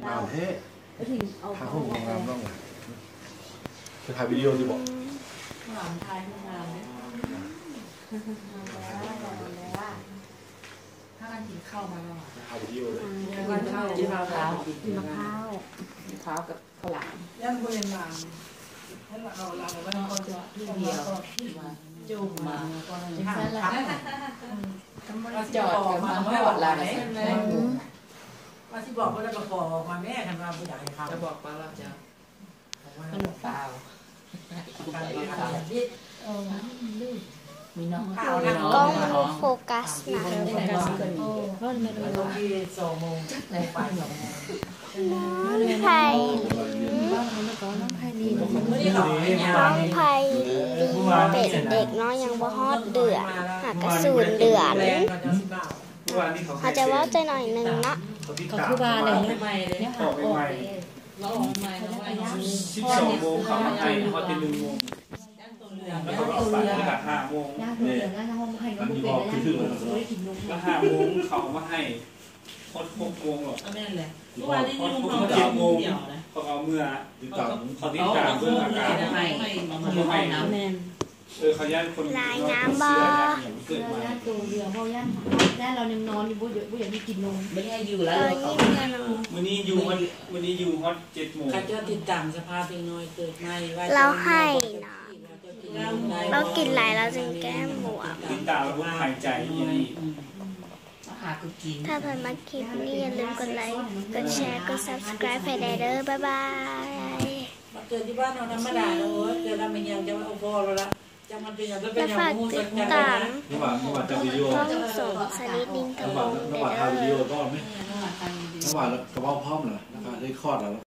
ງາມແທ້ ຖ້າຮູບງາມໆ ນ້ອງ ໄປຖ່າຍວິດີໂອຊິບໍ? ພາກັນກິນເຂົ້າມາແລ້ວ ໄປຖ່າຍວິດີໂອເລີຍ ກິນເຂົ້າ ກິນມະພ້າວ ກິນມະພ້າວ ກິນມະພ້າວກັບ ຂ້າວຫຼາມ ຢ້ານບໍ່ເຫັນຫຼານ ໃຫ້ລາວເອົາລາວໄວ້ກ່ອນ ເອົາດຽວ ຈຸ່ມມາ ຈັ່ງຊັ້ນລະ ເອົາຈອດກັນມາຮອດລາວ ອືມ ວ່າຊິບອກເພິ່ນແລ້ວກໍຂໍອອກມາແມ້ ຄັນວ່າບໍ່ຢາກໃຫ້ເຂົ້າ ຈະບອກປາລາວເຈົ້າ ມັນເປົ່າ ມີນ້ອງ ກລ້ອງບໍ່ໂຟກັສນະ ນ້ອງໄພລິນ ນ້ອງໄພລິນເປັນເດັກນ້ອຍຍັງບໍ່ຮອດເດືອນ ຫາກະສູນເດືອນ ເຮົາຈະເວົ້າຈັກໜ້ອຍໜຶ່ງເນາະ ກໍຄືວ່າແຫຼະເນາະ ຍັງຫາອອກ ສິບສອງໂມງເຂົາມາໃຫ້ ຮອດແຕ່ໜຶ່ງໂມງ ແລ້ວກໍອອກໄປ ແລ້ວກໍຫ້າໂມງ ຍ່າງໂຕເຫຼືອງ ຍ່າງໂຕເຫຼືອງ ມັນຢູ່ບໍ່ຄືຖືກ ແລ້ວຫ້າໂມງເຂົາເອົາມາໃຫ້ ຮອດຫົກໂມງເນາະ ກໍແມ່ນແຫຼະ ເພາະວ່າໄດ້ຍິນລູກນ້ອງເຈັດໂມງ ເຂົາກໍເອົາເມືອ ຕິດຕາມ ເຂົາຕິດຕາມເບິ່ງອາການ ເອົາມາໃຫ້ ເອົາມາໃຫ້ ແມ່ນ ເອີ ເຂົາຢ້ານຄົນ ລາຍງານບໍ່ ເອີ ຢ້ານໂຕເຫຼືອງ ເວົ້າຢ້ານ ຢ້ານລາວຍັງນອນຢູ່ ບໍ່ຢາກ ບໍ່ຢາກໃຫ້ກິນນົມ ບໍ່ຢາກໃຫ້ຢູ່ແລ້ວ ເອີ ຍິງເມືອເນາະ ມື້ນີ້ຢູ່ຮອດ ມື້ນີ້ຢູ່ຮອດເຈັດໂມງ ເຂົາເຈົ້າຕິດຕາມສະພາບເດັກນ້ອຍເກີດໃໝ່ ວ່າລາວໄຫ້ເນາະ ລາວກິນຫຼາຍລາວຈຶ່ງແກ້ມບວມ ຕິດຕາມລະບົບຫາຍໃຈອີ່ຫຼີ ອືມ ຫາກໍກິນ ຖ້າໃຜມັກຄລິບນີ້ ຢ່າລືມກົດໄລ ກົດແຊ ກົດ Subscribe ໃຫ້ແດ່ເດີ ບາຍບາຍ ມາເກີດຢູ່ບ້ານເຮົາທຳມະດາເນາະ ເກີດແລ້ວແມ່ນຫຍັງ ຈະວ່າເອົາພໍແລ້ວລະ ຈັກມັນເປັນຫຍັງ ແລະຝາກຕິດຕາມ ເພາະວ່າ ເພາະວ່າຈະວິດີໂອ ຊ່ອງສົມສະລິດ ນິນທະວົງ ເພາະວ່າ ເດີ ເພາະວ່າ ເພາະວ່າກະເວົ້າພ້ອມລະ ລະກະໄດ້ຄອດລະ